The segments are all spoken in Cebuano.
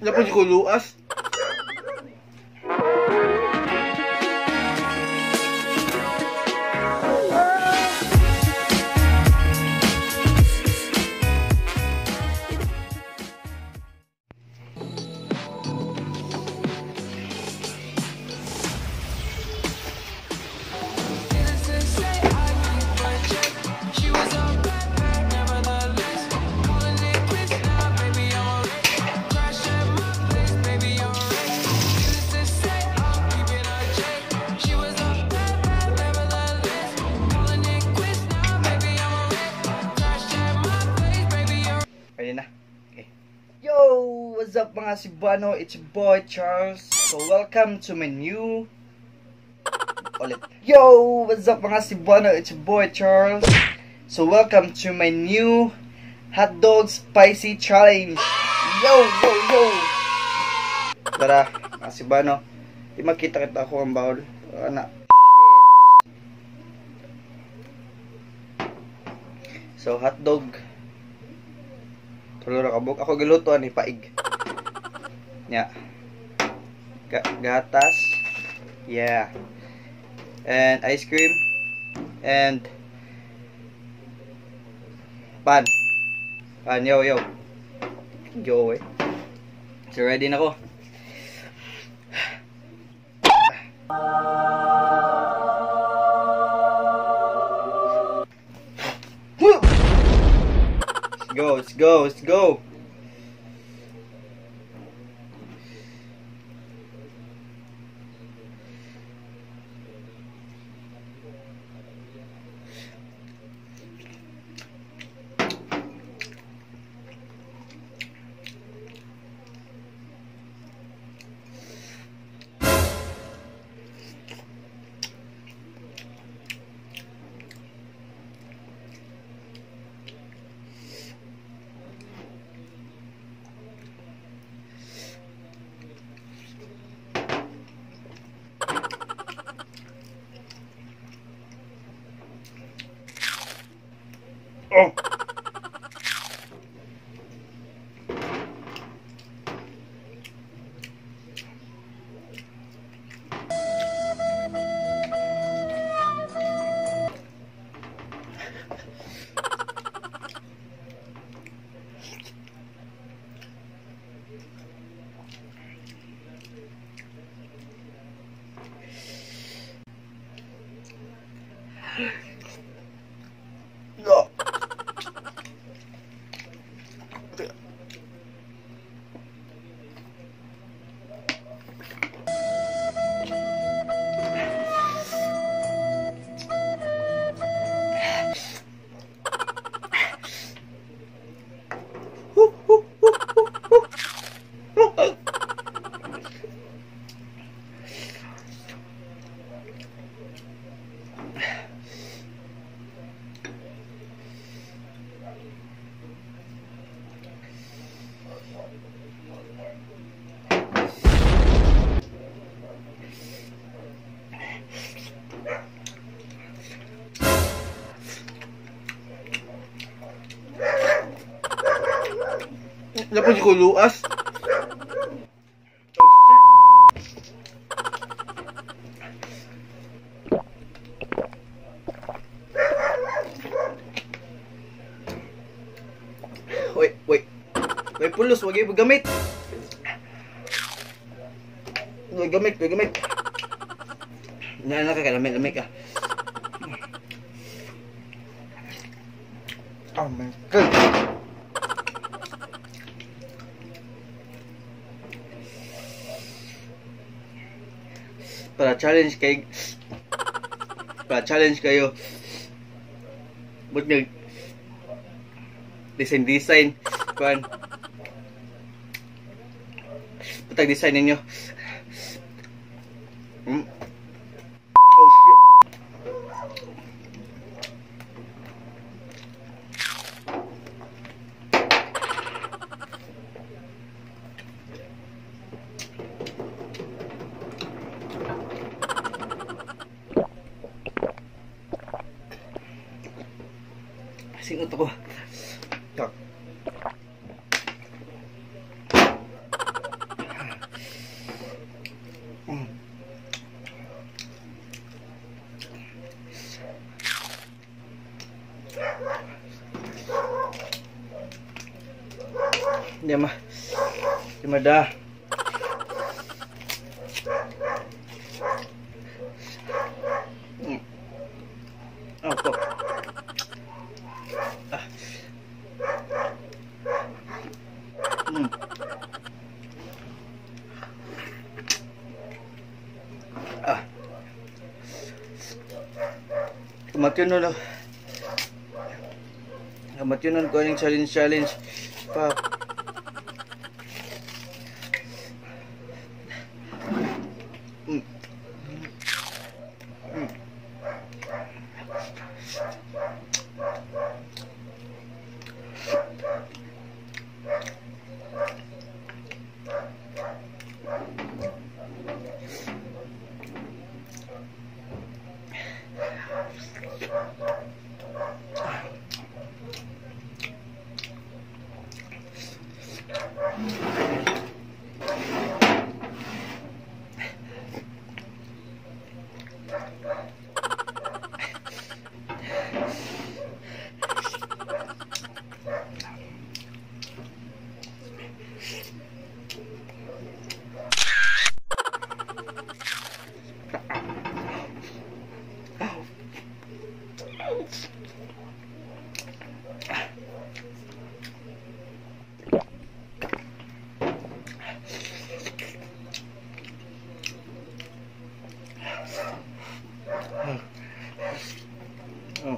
Dapat ko luas. Pwede na. Okay. Yo! What's up mga Cebuano? It's your boy Charles. So welcome to my new... Ulit. Yo! What's up mga Cebuano? It's your boy Charles. So welcome to my new hot dog spicy challenge. Yo! Yo! Yo! Tara, mga Cebuano. Di makita kita ako ang bowl. Ana. So hot dog. Tulo ra kabuk. Ako giluto ani paig. Nya. Gatas. Yeah. And ice cream and pan. Pan, yo yo. Yo eh. So ready na ko. Let's go, let's go, let's go. Oh. No. Dapat ko luas. Wait, wait. Wait, pulos, wag yung gamit. Wag gamit, wag gamit. Na ka, lamig ka. Oh my God. Para challenge kay, para challenge kayo. But nag design design kuan. Patag design ninyo. Oh shit. Singot ako. Tak. Di ma. Di ma da. Oh, fuck. Ah. Ah. Kamatunon no. Kamatunon ko yung challenge. Fuck. Oh.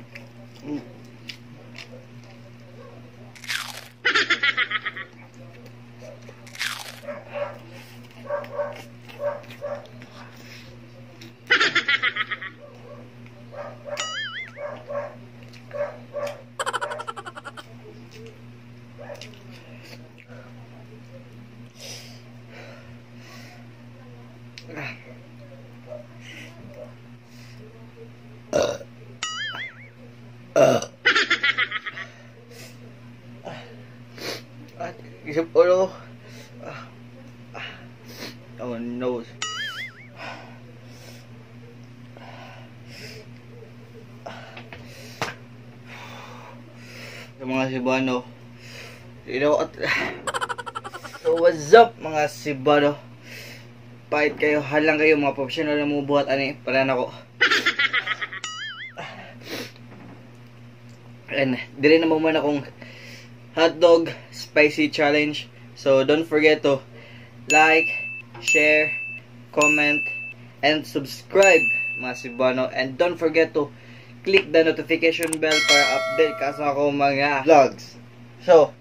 Isip ulo. Oh no. Sa mga Cebuano. So what's up mga Cebuano? Pahit kayo, halang kayo mga professional na mubuhat ani para nako. And dili na mo man akong hotdog spicy challenge. So don't forget to like, share, comment, and subscribe mga Cebuano. And don't forget to click the notification bell para update ka sa akong mga vlogs. So,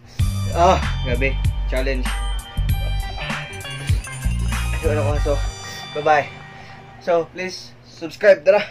grabe, challenge. Ayun ako, so bye-bye. So please subscribe, tara.